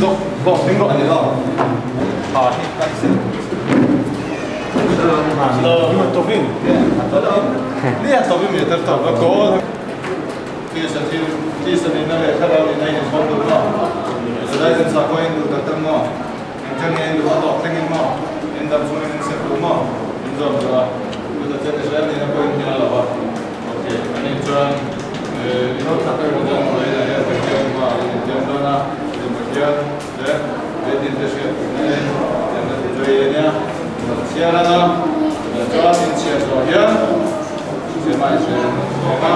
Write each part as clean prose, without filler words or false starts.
Ding rawh, ding rawh. Ani lo. Ha hi kan sil. tovin. Lia tovin mi tar to ba ko. Ti sa ti ti sa ni na le thara ni nai ni thom du no. Sa dai zen sa ko in du tak tak mo. En chang en du a to thleng in mo. En dam chung in se du mo. In zom du a. Du ta chen Israel ni na ko in hian lo ba. Okay, ani chuan eh ino thakar ko jang mai na ya ta hian ma in jam do na. Ni ma hian le le din te she ni jam na ti joi nia. Chiara na. Chuan in chia zo hian. Se mai se ma.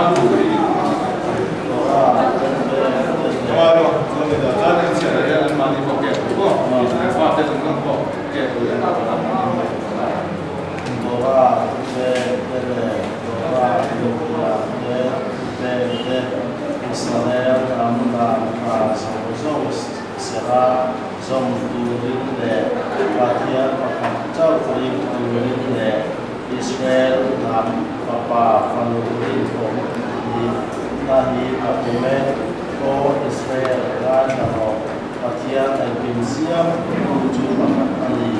Claro, chuan in chuan in chia hian an mani ko ke ko. Fa te chung ko ke ko ya na. Torah te te le Torah Luka te te te Israel ram dan tha zo zo sera zom turin le Pathian pakhat chauh ring turin le Israel hnam fapa fanu rinawm ni na hi ka tum e. Aw Israel, ngaithla rawh, Pathian engkim siam tu chu pakhat a ni.